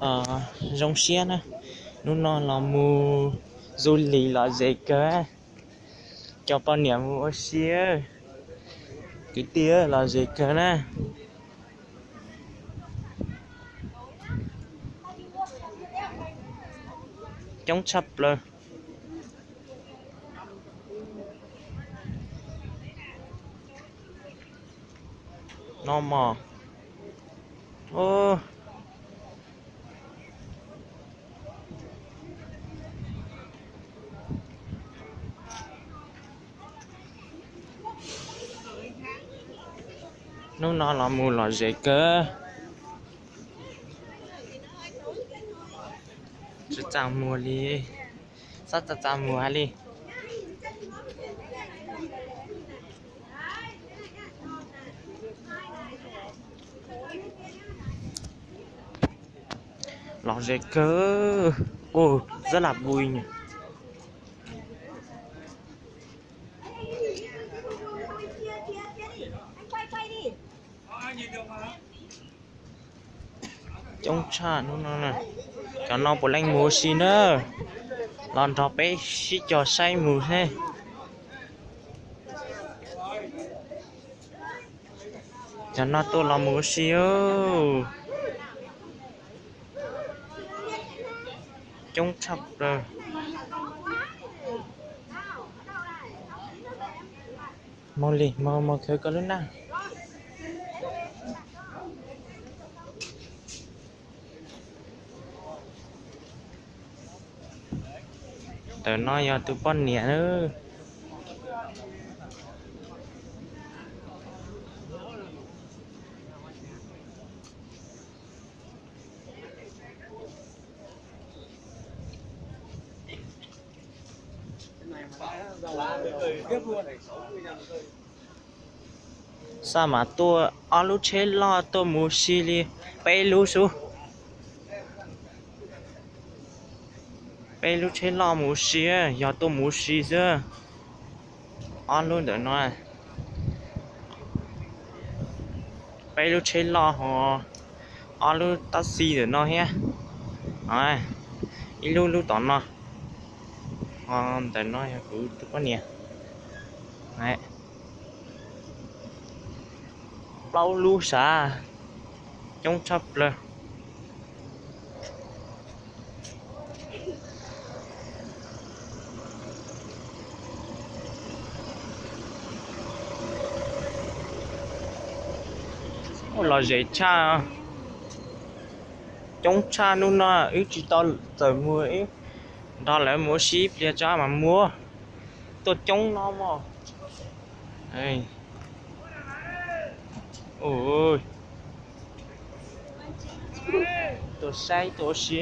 Zoo siab na, hnub no los mus du lis lom zem kawg, coj poj niam mus ua si, kwv tij lom zem kawg na. Coob tshaj plaws. No mog. Hnub no los mus lom zem kawg. Tsis txaj muag li, txaj txaj muag hais li. Lom zem kawg. Ua zab lam bui nyuam. Coob tshaj hnub no. Cov no puav leej mus ua si na. Los nrog peb sib cog saib mus seb. Cov no tuaj los mus ua si. Coob tshaj plaws. Mus li, mus, mus khwv koj lub naj. Ntawm no yog tus poj niam na. Xa mas tuaj ob lub tsheb loj tuaj mus si li peb lub xwb. Peb lub tsheb loj mus si, yog tuaj mus si xwb. Ob lub ntawm no, peb lub tsheb loj ho ob lub tab xi ntawm no thiab. Ib lub lub tom no, ho ntawm no yog kuv tus poj niam. Plaub lub sav, coob tshaj plaws. Lom zem tshaj, coob tshaj hnub no wb tsis tau txawm mus, wb nrog lawv mus ua si ib pliag tso mas mus. Tuaj coob no mog. Tuaj saib tuaj ua si.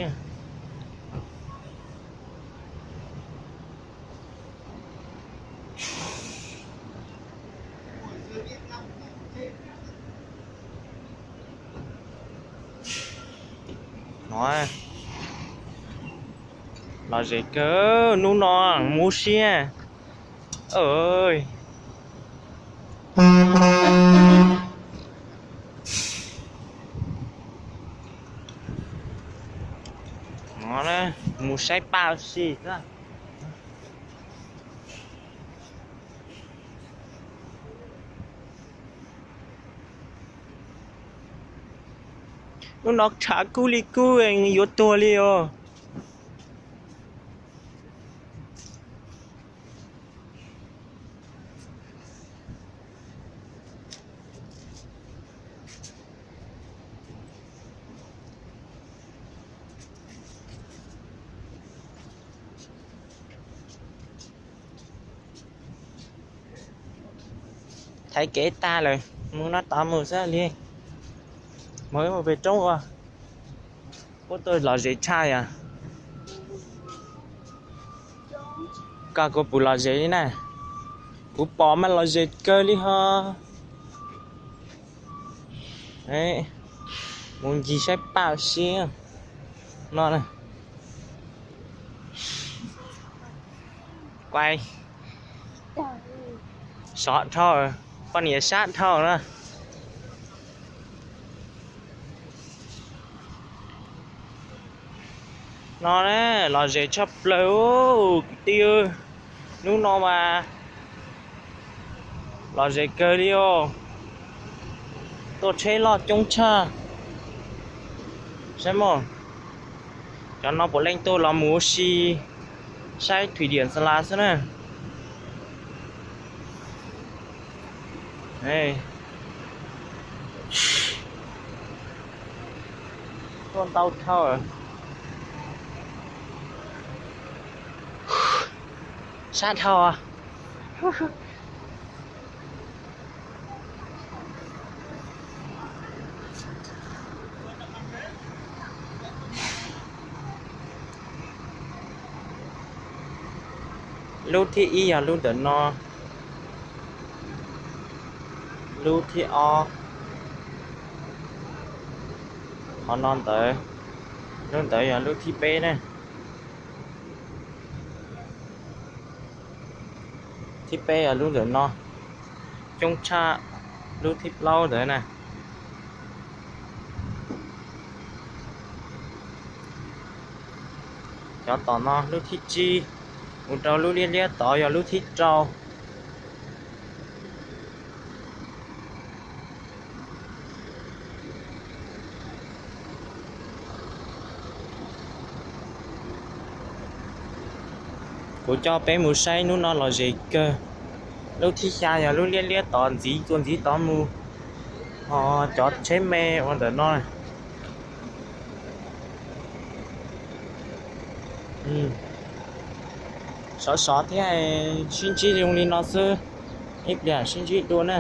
No, lom zem kawg, hnub no mus ua si. Mus saib paj ua si. Hnub no tshav kub li kub, yuav tuag li os. Thaiv kev tag lawm, mus no tod mus xwb li. Mus ib mus pem roob ua, puab tuaj lom zem tshaj yom. Koj kuv puas lom zem li na? Kuv pom mas lom zem kawg li ho. Mus ncig saib paj ua si no. Kuv sov dhau, poj niam sab dhau na. No ne, lom zem tshaj plaws kwv tij. Hnub no mas lom zem kawg li os. Tuaj tsheb loj coob tshaj. Saib mas, cov no puav leej tuaj los mus ua si saib thwm diam xa las xwb na. Tuaj ntau dhau. Sab dhau. Lub thib ib yog lub ntawm no, lub thib ob qhov no ntawd, lub ntawd yog lub thib peb na. Thib peb yog lub ntawm no, coob tshaj lub thib plaub ntawd na. Cov tom no lub thib tsib, mus rau lub liab liab tod yog lub thib rau. Kuv coj peb mus saib hnub no lom zem kawg. Lub thib xya yog lub liab liab tod ntxiv txuas ntxiv tod mus, ho cov tsheb me ua ntawm no. Sov sov thiab, sib ntsib zoo li no xwb, ib pliag sib ntsib dua na.